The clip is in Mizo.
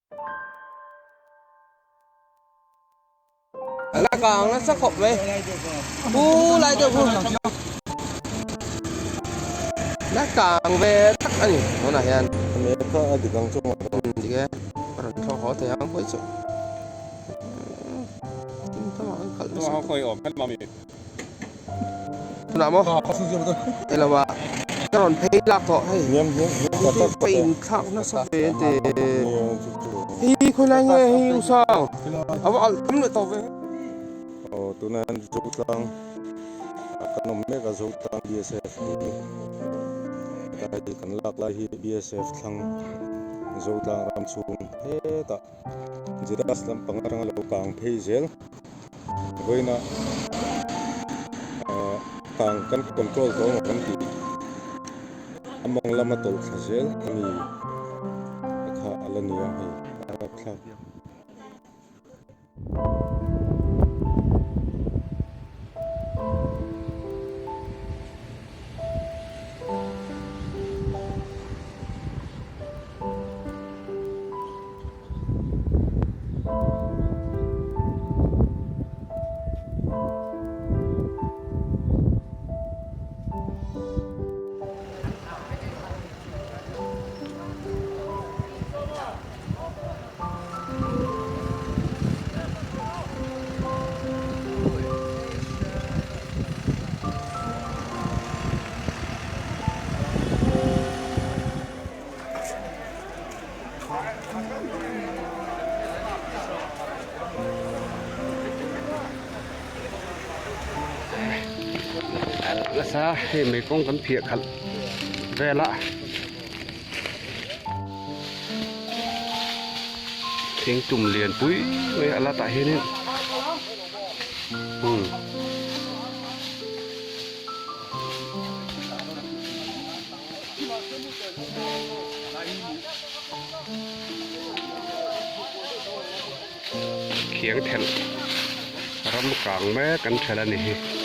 La kang nasa khawp mai pu lai deuh khu la kang ve tak a ni tunah hian kha a dik ang chu dik e a rawn thlawk haw thei ang pawh chu tunah maw elo ah ka rawn phei lak tawh hei ka in thlak nasa ve te hei khawi lai nge hei u sang a va alh tam leh tawh ve aw tunah hian zotlang kan awm mek a zotlang bsf tih hi hetlai kan lak lai hi bsf thlang zotlang ram chhung hetah Judas lampang atanga lo kang phei zel. Vawiina ah kang kan control tawh ang kan tih a mawng lama tawlh thla zel a ni a kha a la ni a hei a rapthlak. Nasa hei mei kawng kan phiah khalh vel a thing tum lian pui mai a la tah hianin umm. Khiang thelh ram kang mek an thelh a ni hi.